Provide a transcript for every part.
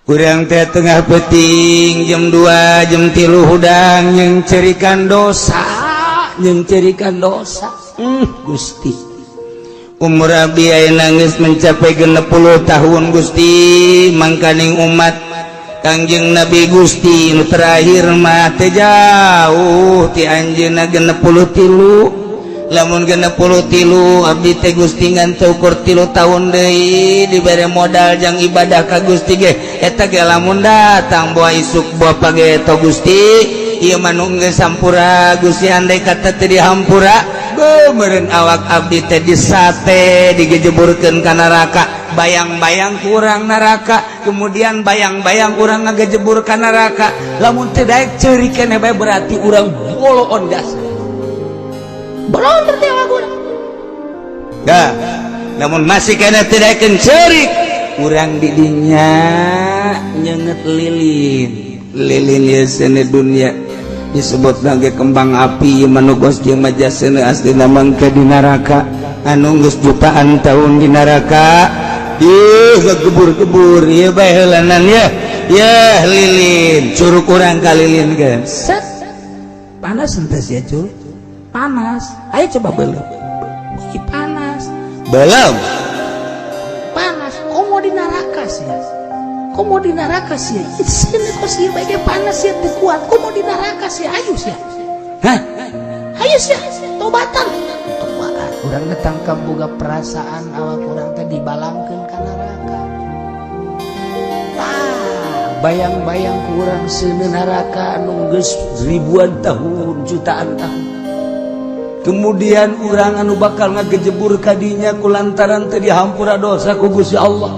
Urang teh tengah peuting jam 2, jam 3 hudang nyengcerikan dosa, nyengcerikan dosa. Gusti, umur abdi ayeuna geus mencapai 60 tahun, Gusti. Mangkaning umat Kangjeng Nabi, Gusti, nu terakhir mah teu jauh ti anjeunna 63. Lamun 63 abdi teh, Gusti, ngan ukur 3 tahun deui dibere modal jang ibadah ka Gusti ge. Eta ge lamun datang boa isuk boa pageto, Gusti. Ieu mah nu geus hampura, Gusti. Andai kata teu dihampura, beuh, meureun awak abdi teh disate, digejeburkeun ka neraka. Bayang-bayang kurang neraka, kemudian bayang-bayang urang ngagejebur ka neraka. Lamun teu daek ceurik keneh bae, berarti urang boloon jasa. Belum berarti awak urang. Ya, namun masih kena tidak cerik urang didinya nyenget lilin. Lilin ya seuneu dunia disebut lagi kembang api manugos jeung majasena asli mangke di neraka anu geus jutaan tahun di neraka. Ih, gebur-gebur ieu bae heulanan ya. Ya lilin curug urang ka lilin ge. Set. Panas henteu sia, cul? Panas. Ayo coba belum. Ih, panas. Belum. Panas. Komo di neraka sih, komo di neraka sih. Sini kok sih bae panas sih, teu kuat. Komo di neraka sih, ayo sih. Hah? Ayo sih, tobatan, tobatan. Urang datang ka boga perasaan awak urang teh dibalangkeun ka neraka. Tah, bayang-bayang ku urang seuneu neraka anu geus ribuan tahun, jutaan tahun. Kemudian urang anu bakal ngagejebur kadinya kulantaran teu dihampura dosa ku Gusti Allah.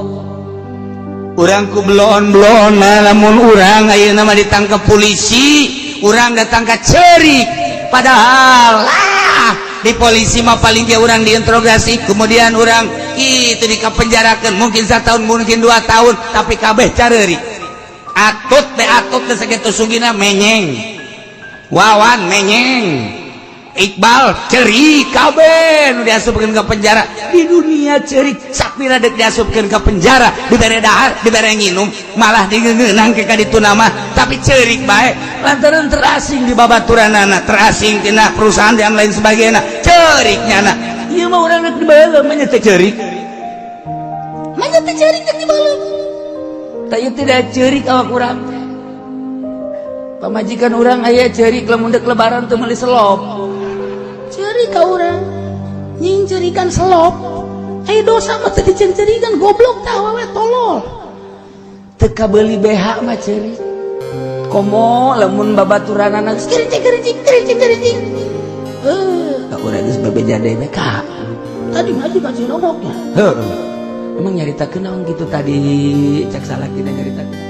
Urang ku belon-belon. Lamun urang ayeuna mah ditangkap polisi, urang datang ka cerik. Padahal lah di polisi mah paling dia urang diinterogasi, kemudian urang itu dikapenjarakan mungkin satu tahun, mungkin 2 tahun, tapi kabeh careurik. Atut teh, atut teh sakitu sugina menyeng, Wawan menyeng, Iqbal cerik, kabeh nu diasupkeun ke penjara di dunia cerik. Sapira dek diasupkeun ke penjara, dibere dahar, dibere nginum, malah digeungeunang ke ka ditu nama, tapi cerik bae lantaran terasing di babaturanana, terasing tina perusahaan yang lain sebagainya, cerik nyana. Ieu mah urang rek dibaheula mah nya teh cerik. Manya teh cerik teh dibalem. Tah, ieu tidak cerik awak urang teh. Pamajikan urang aya cerik lamun dek lebaran teu meuli selop. Cerik ka urang nyingcerikan selop. Ayo, dosa mah teu diceungceurikan, goblok tah awewe tolol. Teu kabeuli BH mah cerik. Komo lamun babaturanana geus kericik kericik kericik kericik. Eh. Ka urang geus bebeja deui ka. Tadi ngaji ngaji rokoknya. Heuh, emang nyaritakeun naon gitu tadi? Cek salakina nyaritakeun.